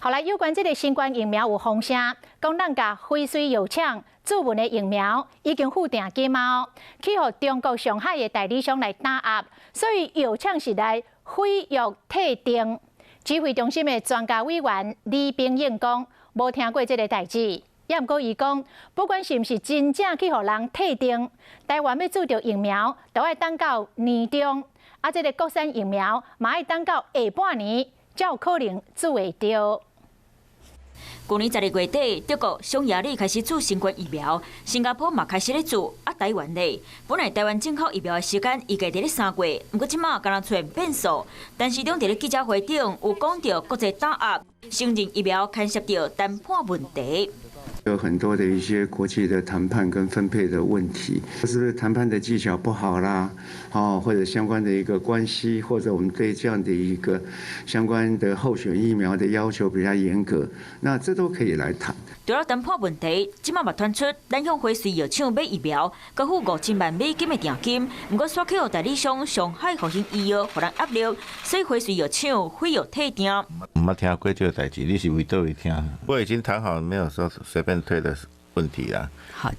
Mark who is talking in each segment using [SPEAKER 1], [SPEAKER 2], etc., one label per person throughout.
[SPEAKER 1] 好來，有關這个新冠疫苗有風聲，講咱共輝瑞藥廠注文的疫苗已經付訂金啊，去予中國上海的代理商來打壓，所以藥廠是來毀約退訂。指揮中心的專家委員李炳應講，無聽過這个代誌。也毋過伊講，不管是毋是真正去予人退訂，台灣欲注著疫苗，都愛等到年中，啊，這个國產疫苗嘛愛等到下半年才有可能注會著。
[SPEAKER 2] 舊年12月底，德國匈牙利開始注新冠疫苗，新加坡嘛開始咧注，啊，台灣咧，本來台灣進口疫苗的時間預計佇咧3月，毋過這馬敢若出現變數。陳時中佇咧記者會頂有講著國際打壓，承認疫苗牽涉著談判問題。
[SPEAKER 3] 有很多的一些國際的談判跟分配的問題，是不是談判的技巧不好啦？哦，或者相關的一個關係，或者我們對這樣的一個相關的候選疫苗的要求比較嚴格，那這都可以來談。
[SPEAKER 2] 除了談判問題，這馬嘛傳出咱向輝瑞藥廠買疫苗，閣付5000萬美金的訂金，毋過煞去予代理商上海復興醫藥予人壓力，所以輝瑞藥廠毀約退訂。
[SPEAKER 4] 毋捌聽過這个代誌，你是佇佗位聽？我已經談好，沒有說隨便退的問題啦。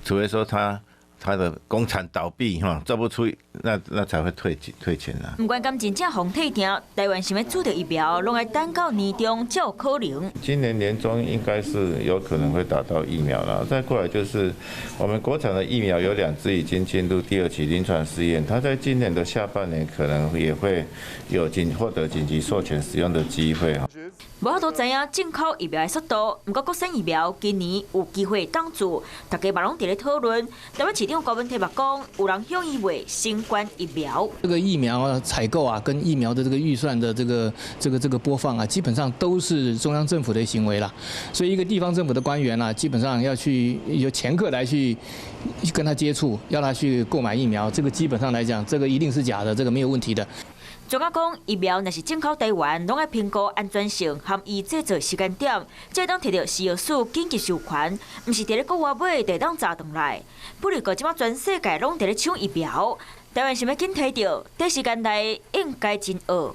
[SPEAKER 4] 除非說他的工廠倒閉哈，做不出，那才會退錢啦。
[SPEAKER 2] 毋管敢真正予退訂，台灣想欲注著疫苗，攏愛等到年中才有可能。
[SPEAKER 4] 今年年中應該是有可能會打到疫苗了。再過來就是我們國產的疫苗有兩支已經進入第二期臨床試驗，它在今年的下半年可能也會有獲得緊急授權使用的機會。
[SPEAKER 2] 無法度知影進口疫苗的速度，毋過國產疫苗今年有機會當注，大家嘛攏佇咧討論。台北市長柯文哲嘛講，有人向伊賣新冠疫苗。
[SPEAKER 5] 這個疫苗採購啊，跟疫苗的這個預算的這個撥放啊，基本上都是中央政府的行為啦。所以一個地方政府的官員啊，基本上要去由掮客來去跟他接觸，要他去購買疫苗，這個基本上來講，這個一定是假的，這個沒有問題的。
[SPEAKER 2] 專家講，疫苗若是進口台灣，攏愛評估安全性和伊製造時間點，才當提著食藥署緊急授權，毋是佇咧國外買就當查轉來。不過，這馬全世界攏佇咧搶疫苗，台灣想欲緊提著，短時間內應該真僫。